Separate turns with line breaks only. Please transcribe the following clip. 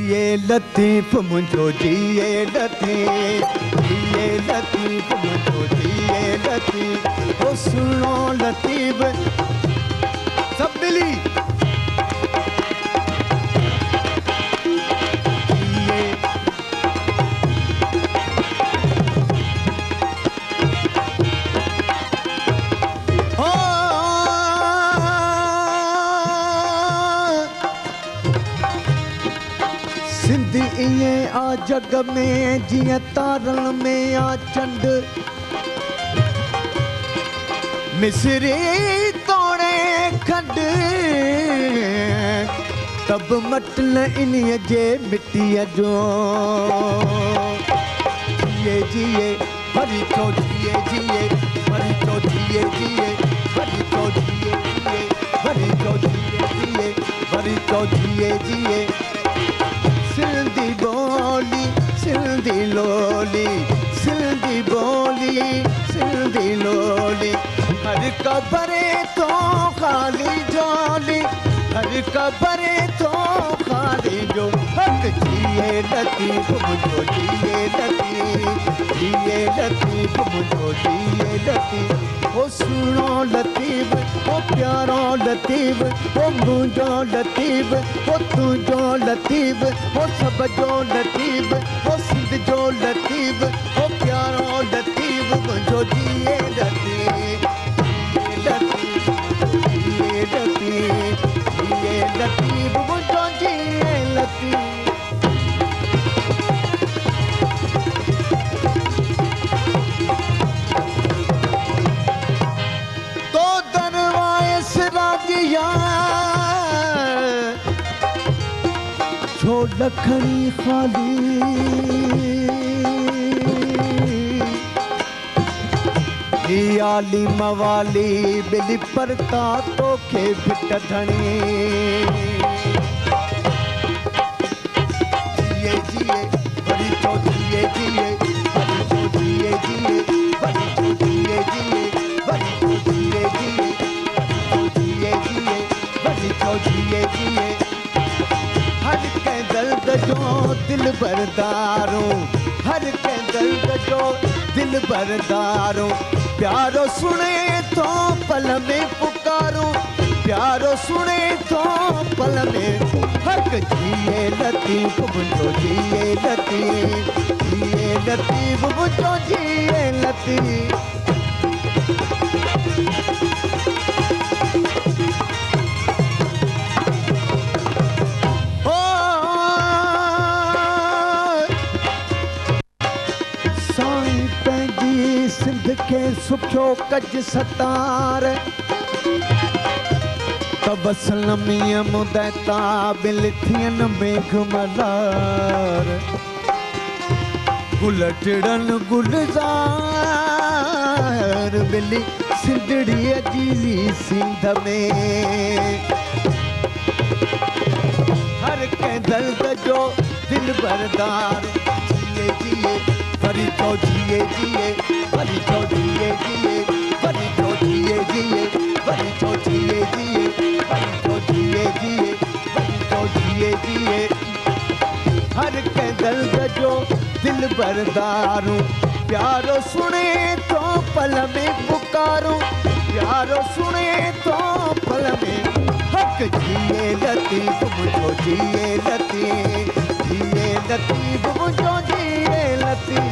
जीए लतीफ़ मुंहिंजो जीए लतीफ़, जीए लतीफ़ मुंहिंजो जीए लतीफ़, ओ सुहिणो लतीफ़। सभु मिली जीए ओ सिंधी ईअं आ जग में जीअं तारनि में आ चंड, मिसरी तोड़े खंड, तब मटल इन्हीअ जे मिटीअ जो। जीए जीए वरी थो जीए जीए वरी थो जीए जीए वरी थो जीए जीए वरी थो जीए जीए वरी थो जीए जीए। सिंधी ॿोली सिंधी लोली, सिंधी ॿोली सिंधी लोली, हर कबरे तो खाली झोली, हर कबरे तो खाली जो। हक जीए लतीफ़ मुंहिंजो जीए लतीफ़, जीए लतीफ़ मुंहिंजो जीए लतीफ़, ओ सुहिणो लतीफ़, ओ प्यारो लतीफ़, ओ मुंहिंजो लतीफ़, ओ तुंहिंजो लतीफ़, ओ सभ जो लतीफ़, ओ सिंध जो लतीफ़, ओ प्यारो लतीफ़ मुंहिंजो जीए लतीफ़, लतीफ़ जीए लतीफ़, जीए लतीफ़ मुंहिंजो जीए लतीफ़। तो दरवाए सिराजिया छो लखणी खाली, आली मवाली बिली परता तोखे भिट धणी। जीए जीए वरी थो जीए जीए वरी थो जीए जीए वरी थो जीए जीए वरी थो जीए जीए थो जीए जीए वरी थो जीए जीए। हर कंहिं दर्द जो दिल बरदारो, हर कंहिं दर्द जो दिल बरदारो, प्यारो सुणे थो पल में पुकारो, प्यारो सुणे थो पल में। हक जीए लतीफ़ मुंहिंजो जीए लतीफ़, जीए लतीफ़ मुंहिंजो जीए लतीफ़। ओ साईं पंहिंजी सिंध खे सुखियो कज सतार, तबसल मींहं मुदैता बिल थियनि मेघ मल्हार, गुल टिड़नि गुलज़ार बिली सिंधड़ीअ जी सिंध में। हर कंहिं दर्द जो दिल बरदार, जीए जीए वरी थो जीए जीए वरी थो जीए जीए वरी थो जीए जीए वरी थो जीए जीए वरी थो जीए जीए वरी थो जीए जीए। हर कंहिं दर्द जो दिल बरदारू, प्यारो सुणे थो पल में पुकारू, प्यारो सुणे थो पल में। हक जीए लतीफ़ मुंहिंजो जीए लतीफ़, जीए लतीफ़ मुंहिंजो जीए लतीफ़।